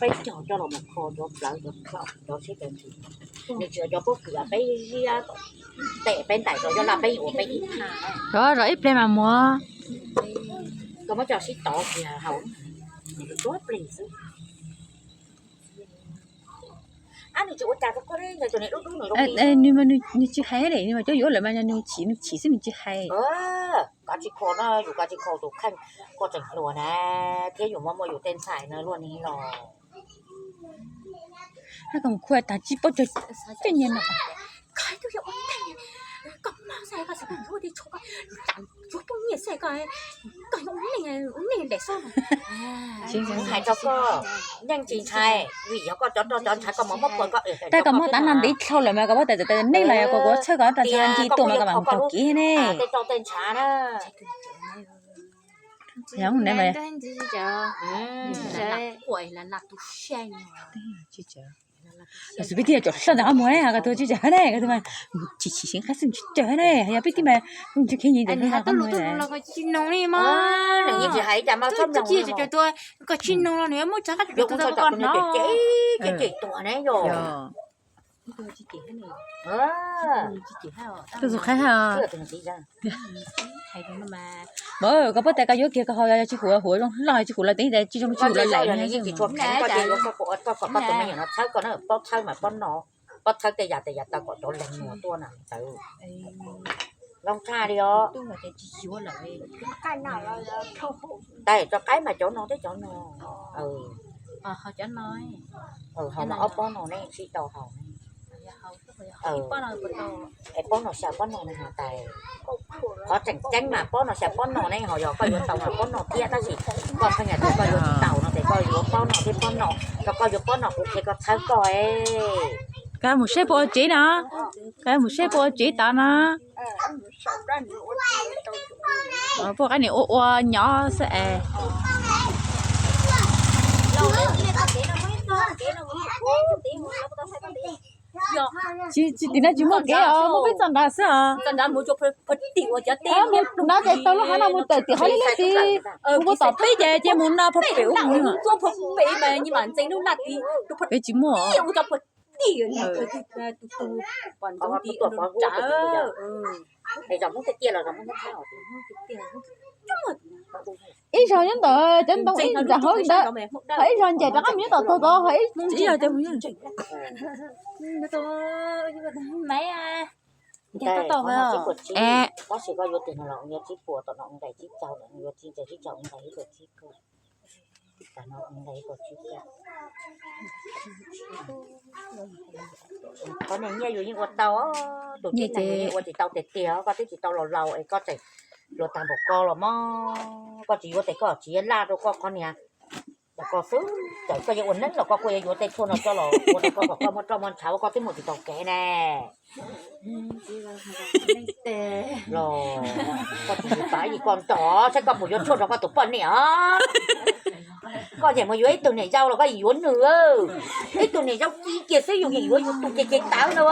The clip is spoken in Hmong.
Peb cog coj los mus kho cov plawv cov txhom cov sib cov ntsis, nws tsis yog cov pob kws peb ziab, tes peb ntais rau cov laj peb ua peb ib thaj. Zov ib pliag mas mus. Koj muab coj sib tov kiag haus, nws tuab plig xwb. Ab, nws tsis ua cas rau koj li, yog tus niam dub dub nws zoo li. Nws mas nws tsis hais li, nws mas cov yuav lawm mas nws chim, nws chim xwb nws tsis hais. Koj tsis kho no, yus koj tsis kho tus kheej, koj tseem hluas na, thiab yus muaj muaj yus tej ntxhais no luaj ni los. Koj mus khua tas tsis paub cog tej nyiaj no. Hais rau koj, yeej tsis ntshai, vim yog koj cov roj cov ntshav koj mos muab phua koj. Tab koj muab tav no ntiv dlhau lawm mas koj paub tias txawm tias neeg los yog kuv txhawb koj tas ntshav nti tuaj mas koj mam taug kev ne. Tej roj tej ntshav na. Xub peb tij cov soj ntawm qhov muag ne, koj tuaj tsis tsaug ne, koj tuaj mas chim chim siab qab xwb tsis tsaug ne, yog peb tij mas tsis kheev nyiam ntawm qhov muag. Tsis noog li mas. Nws yeej tsis hais cas mas txhob mloog. Koj tsis noog los nws muab tsav qab cem cem tuag ne yom. Tus tus qhaib ha. Koj paub tias koj yuav kiag koj ho yog tsis huv huv zoo loj tsis huv lawm tev tsis zoo tsis huv lawm lawm. Koj txhawb koj tus me nyuam no txhawb koj na, paub txhawb mas paub no, paub txhawb tej yam tej yam tau kom cov leeg muag tuaj na ntawd. Zoo tshaj li os. Tais tso qaib mas cov no thiab cov no. Haus mas ob pob no ne sib tau haus. Es pob no xyaw pob no ne ho tais. Qhov tseem ceeb mas pob no xyaw pob no ne ho yog koj yuav tau mas pob no thiab tab sis koj pheej hais tias koj yuav tsis tau no ces koj yuav pob no thiab pob no, koj yuav pob no kuv qhia koj txhawb koj. Koj mus seb puas ua tsev no, koj mus seb puas ua tsev tod no. Puas qab nim ua ua nyob xwb es. Tsis tim no tsis muaj kev os, muaj peb txoj nrad xwb os. Mus no ces tau lub hav no mus tawm tim hav liab liab tid. Mus tom peb ces ces mus no pem ub mus. Peb tsis muaj. Ib zaug nyob ntawm cov ntoo ib nram hauv ntawd, ho ib zaug ncaim rov qab mus nyob tom tog tod, ho ib zaug. Tab sis koj yuav tig no los yuav tsib puas, tom no nqes tsib caug, yuav tsib caug nqes ib puas tsib kaug. Qhov niag nyiaj yus yeej ua tau, tus tib neeg yus yeej ua tsis tau tiag tiag, koj twb tsis tau laus laus es koj tseem hluas tag npaum koj los mog. Koj tsis yuav tes koj tsis yuav laj rau koj qhov niag. Ces koj xwb, txawm koj yuav ua neeb los koj kuj yuav yuav tej tshuaj no coj los ua rau koj kom koj muaj roj muaj ntshav, koj twb mus tsis taus kev ne. Los koj tsis pav ib koj nrog saib koj puas yuav tshuaj rau koj tus poj niam os. Koj yeej mus yuav ib tug niam yau los koj yeej yuav nws, ib tug niam yau ci kiag xwb yus yeej yuav yus tus ces ces tawv no.